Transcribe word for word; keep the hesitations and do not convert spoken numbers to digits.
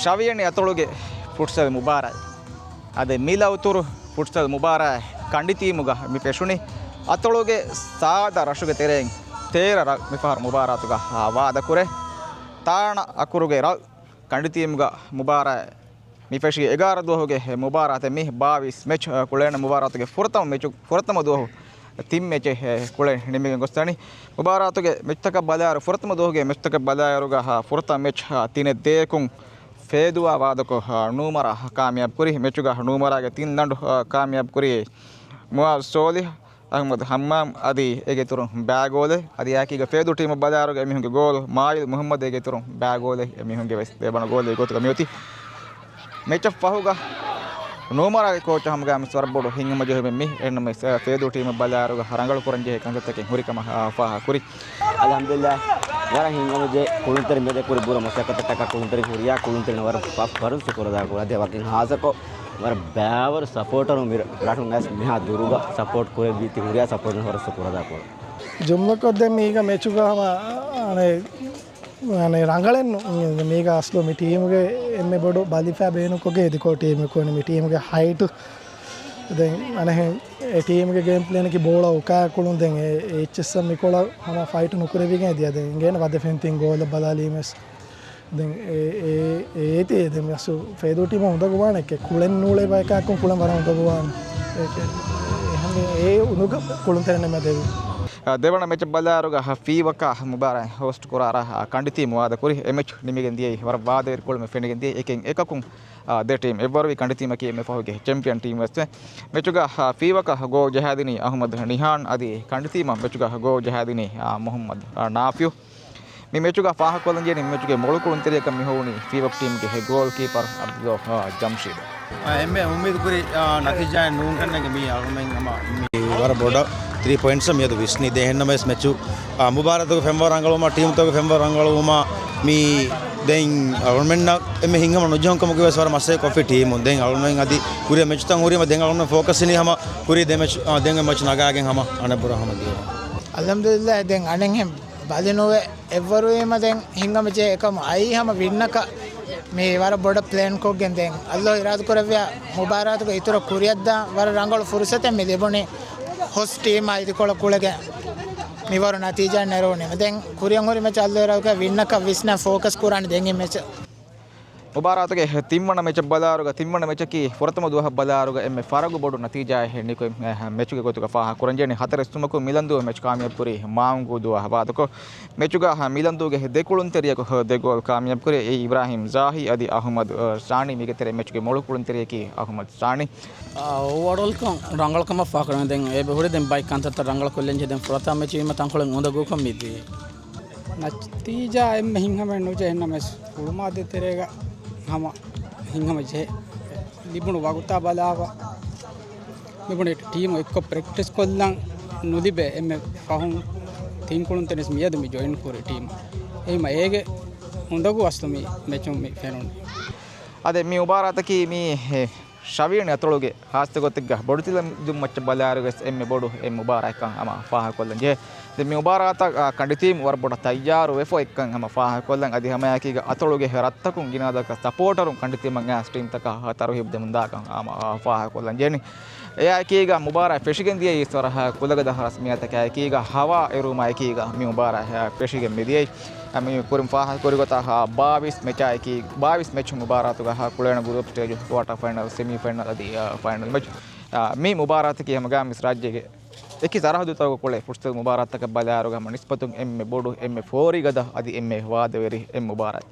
ޝަވިޔަނި އަތޮޅުގެ ފުޓްސަލް މުބާރާތް. އަދި މި ލައުތުރު ފުޓްސަލް މުބާރާތް ކަނޑި ޓީމުގަ މި ފެށުނީ. އަތޮޅުގެ ސާދަ ރަށުގެ ތެރެއިން ތޭރަ ރަށް މިފަހަރު މުބާރާތުގަ ވާދަކުރޭ. ތާނަ އަކުރުގެ ރަށް ކަނޑި ޓީމުގަ މުބާރާތް މި ފެށި އެގާރަ ދުވަހުގެ މުބާރާތެއް. މި ބާވީސް މެޗް ކުޅޭނެ މުބާރާތުގެ ފުރަތަމަ މެޗު، ފުރަތަމަ ދުވަހު ތިން މެޗެއް ކުޅެން ނިމިގެން ގޮސްދާނީ. މުބާރާތުގެ މެޗްތަކަށް ބަލާއިރު، ފުރަތަމަ ދުވަހުގެ މެޗްތަކަށް ބަލާއިރުގަ ފުރަތަމަ މެޗް ތިނެއް ދޭކުން ފޭދޫއާ ވާދަކޮށް ނޫމަރާ ކާމިޔާބު ކުރި. މެޗުގަ ނޫމަރާގެ ތިން ލަނޑު ކާމިޔާބު ކުރި މުއާޒް ސޯލިހް، އަހްމަދު ހައްމާމް އަދި އޭގެ އިތުރުން ބައި ގޯލެއް. އަދި އެކީގަ ފޭދޫ ޓީމަށް ބަލާއިރުގަ އެމީހުންގެ ގޯލް މާއިލް މުހައްމަދު އޭގެ އިތުރުން ބައި ގޯލެއް. އެމީހުންގެ ވެސް ދެވަނަ ގޯލް ގޮތުގަ މިއޮތީ. މެޗަށް ފަހުގަ ނޫމަރާގެ ކޯޗަށް ހަމަގައިމުވެސް ވަރަށް ބޮޑު ހިތްހަމަޖެހުމެއް މި. އެހެންނަމަވެސް، އަ، ފޭދޫ ޓީމަށް ބަލާއިރުގަ ރަނގަޅު ކުރަންޖެހޭ ކަންތައްތަކެއް ހުރިކަމަށް، އާ، ފާހަގަކުރި. އަލްހަމްދުލިއްލާހް، ވަރަށް ހިތްހަމަޖެހޭ. ކުޅުންތެރިން މިއަދު ކުރި ބުރަ މަސައްކަތަށްޓަކާ ކުޅުންތެރިން ހުރިހާ ކުޅުންތެރިން ވަރަށް ފަ-، ވަރަށް ޝުކުރު އަދާކުރަން. އަދި ވަކިން ހާއްސަކޮށް ވަރަށް ބައިވަރު ސަޕޯޓަރުން މި ރަށުން އައިސް މިހާ ދުރުގަ ސަޕޯޓް ކުރެއްވީތީ ހުރިހާ ސަޕޯޓަރުން ވަރަށް ޝުކުރު އަދާކުރަން. ޖުމްލަކޮށް ދެން މީގަ މެޗުގަ ހަމަ، އަނެ، އަނެ ރަނގަޅެއްނު. މީގަ އަސްލު މި ޓީމުގެ އެންމެ ބޮޑު ބަލިފައި ބޭނުންކޮށްގެ އެދިކޯ ޓީމެއް ކުރަނީ މި ޓީމުގެ ހައިޓު. ދެން އަނެހެން އެ ޓީމުގެ ގޭމް ޕްލޭނަކީ ބޯޅަ އުކާ ކުޅުން. ދެން އެ އެއްޗެއްސަށް މިކޮޅަށް ހަމަ ފައިޓު ނުކުރެވިގެން އެދިޔަ. ދެން އިނގޭނެ ވަދެފެން ތިން ގޯލަށް ބަލާލީމެސް. ދެން އެ، އެ، އޭތި ދެން މިއަސް ފޭދޫ ޓީމަށް އުނދަގޫވާނެ ކެ، ކުޅެން ނޫޅޭ ބަޔަކާއެކު ކުޅެން ވަރަށް އުނދަގޫވާނެ. އެ، އެ، އެހެން އެ އުނދަގޫ ކުޅުންތެރިންނަށް މެދެވި. ދެވަނަ މެޗަށް ބަލާއިރުގަ ފީވަކާ މުބާރާތް ހޯސްޓް ކުރާ ރަށް ކަނޑި ޓީމު ވާދަކުރި. އެ މެޗް ނިމިގެން ދިޔައީ ވަރަށް ވާދަވެރި ކުޅުމެއް ފެނިގެން ދިޔައީ. އެކެއް އެކަކުން ދެ ޓީމް އެއްވަރުވި. ކަނޑި ޓީމަކީ އެންމެ ފަހުގެ ޗެމްޕިއަން ޓީމް ވެސް. މެޗުގަ ފީވަކަށް ގޯލް ޖަހާދިނީ އަހުމަދު ނިހާން އަދި ކަނޑި ޓީމަށް މެޗުގަ ގޯލް ޖަހާދިނީ މުހައްމަދު ނާފިއު. މި މެޗުގަ ފާހަގަކޮށްލަންޖެހެނީ މެޗުގެ މޮޅު ކުޅުންތެރިޔަކަށް މި ހޮވުނީ ފީވަކް ޓީމްގެ ހެޑް ގޯލް ކީޕަރ އަބްދުﷲ ޖަމްޝީދު. އާ، އެންމެ އުއްމީދު ކުރި، އާ، ނަތީޖާއެއް ނޫންކަންނޭނގެ މީ އަޅުމެން ހަމަ މި ވަރަށް ބޮޑަށް ތްރީ ޕޮއިންޓްސް މިއަދު ވިސްނީ. ދެން އެހެންނަމަވެސް މެޗު، އާ، މުބާރާތުގެ ފެންވަރު ރަނގަޅުވުމާ، ޓީމުތަކުގެ ފެންވަރު ރަނގަޅުވުމާ މި ދެން އަޅުމެންނަށް އެންމެ ހިތްހަމަ ނުޖެހުން ކަމުގެ ވެސް ވަރަށް މަސައްކަތް ކޮށްފި ޓީމުން. ދެން އަޅުމެން އަދި ކުރިއަށް މެޗުތައް ހުރީމަ ދެން އަޅުމެން ފޯކަސް ހިނީ ހަމަ ކުރީ ދެ މެޗު، އާ، ދެން އެ މެޗު ނަގާގެން ހަމަ އަނެއްބުރަ ހަމަ ދިޔަ. އަލްހަމްދުލިއްލާހް، ދެން އަނެއްހެން ބަލި ނުވެ އެއްވަރުވީމަ ދެން ހިނގަމަޖެހޭ އެކަމު އައީ ހަމަ ވިންނަކަށް. މި ވަރަށް ބޮޑަށް ޕްލޭން ކޮށްގެން ދެން އަލްލޯ އިރާދަކުރެއްވިޔާ މުބާރާތުގެ އިތުރަށް ކުރިއަށްދާ ވަރަށް ރަނގަޅު ފުރުސަތެއް މި ލިބުނީ. ހޮސްޓް ޓީމާ އިދިކޮޅަށް ކުޅެގެން މިވަރު ނަތީޖާއެއް ނެރުވުނީމަ ދެން ކުރިއަށް ހުރި މެޗަށް އަލްލޯ އިރާދަކުރެއްވިޔާ ވިންނަކަށް ވިސްނާ ފޯކަސް ކުރާނެ ދެން މި މެޗަށް. މުބާރާތުގެ ތިންވަނަ މެޗަށް ބަލާއިރުގަ، ތިންވަނަ މެޗަކީ ފުރަތަމަ ދުވަހަށް ބަލާއިރުގަ އެންމެ ފަރަގު ބޮޑު ނަތީޖާއެއް ނިކުތް މެޗުގެ ގޮތުގަ ފާހަގަކުރަންޖެހެނީ. ހަތަރެއް ތުމަކުން މިލަންދޫ މެޗް ކާމިޔާބުކުރީ މާންގޫ ދުވަހަށް ވާދަކޮށް. މެޗުގަ މިލަންދޫގެ ދެ ކުޅުންތެރިޔަކު ދެ ގޯލް ކާމިޔާބުކުރީ އިބްރާހިމް ޒާހި އަދި އަހުމަދު ސާނީ. މީގެ ތެރޭ މެޗުގެ މޮޅު ކުޅުންތެރިޔަކީ އަހުމަދު ސާނީ. އާ، އޯވަރޯލްކޮށް ރަނގަޅުކަމަށް ފާހަގަކުރަނީ. ދެން އެބަހުރި ދެން ބައި ކަންތައްތައް ރަނގަޅުކޮށްލަންޖެހި ދެން ފުރަތަމަ މެޗުވީމަ ތަންކޮޅެއް އުނދަގޫކޮށް މިދިޔަ. ނަތީޖާ އެންމެ ހިތްހަމައެއް ނުޖެހެންނަމަވެސް، ކުޅުމާ ދޭތެރޭގަ ހަމަ ހިތްހަމަ ޖެހޭ. ލިބުނު ވަގުތާ ބަލާފަ، ލިބުނު ޓީމު އެއްކޮށް ޕްރެކްޓިސް ކޮށްލަން ނުލިބޭ އެންމެ ފަހުން ތިން ކުޅުންތެރިން މިއަދު މި ޖޮއިން ކުރި ޓީމު. އެހިމަ އޭގެ އުނދަގޫ އަސްލު މި މެޗުން މި ފެނުނީ. އަދި މި މުބާރާތަކީ މީ ޝަވިޔަނި އަތޮޅުގެ ހާއްސަ ގޮތެއްގަ ބޮޑުތިލަ ދުން މައްޗަށް ބަލާއިރުވެސް އެންމެ ބޮޑު އެއް މުބާރާތްކަން ހަމަ ފާހަގަކޮށްލަން ޖެހޭ. ދެން މި މުބާރާތަށް، އާ، ކަނޑި ޓީމް ވަރަށް ބޮޑަށް ތައްޔާރު ވެފަ އޮތްކަން ހަމަ ފާހަގަކޮށްލަން. އަދި ހަމައެކީގަ އަތޮޅުގެ ރަށްތަކުން ގިނަ އަދަދަކަށް ސަޕޯޓަރުން ކަނޑި ޓީމަށް އައިސް ޓީމްތަކަށް ތަރުހީބު ދެމުންދާކަން ހަމަ ފާހަގަކޮށްލަން ޖެހެނީ. އެއާއެކީގަ މުބާރާތް ފެށިގެން ދިޔައީ އިސްވަރަށް ކުލަގަދަ ރަސްމިއްޔާތަކާއެކީގަ ހަވާ އެރުވުމާއެކީގަ މި މުބާރާތް ފެށިގެން މިދިޔައީ. މި ކުރިން ފާހަގަކުރި ގޮތަށް ބާވީސް މެޗާއެކީ، ބާވީސް މެޗް މުބާރާތުގަ ކުޅޭނެ ގްރޫޕް ސްޓޭޖު، ކުއާޓާ ފައިނަލް، ސެމީ ފައިނަލް އަދި، އާ، ފައިނަލް މެޗް. އާ، މި މުބާރާތަކީ ހަމަގައިމުވެސް ރާއްޖޭގެ އެކި ސަރަހައްދުތަކުގަ ކުޅޭ ފުޓްސަލް މުބާރާތަކަށް ބަލާއިރުގަ ހަމަ ނިސްބަތުން އެންމެ ބޮޑު، އެންމެ ފޯރިގަދަ އަދި އެންމެ ވާދަވެރި އެއް މުބާރާތް.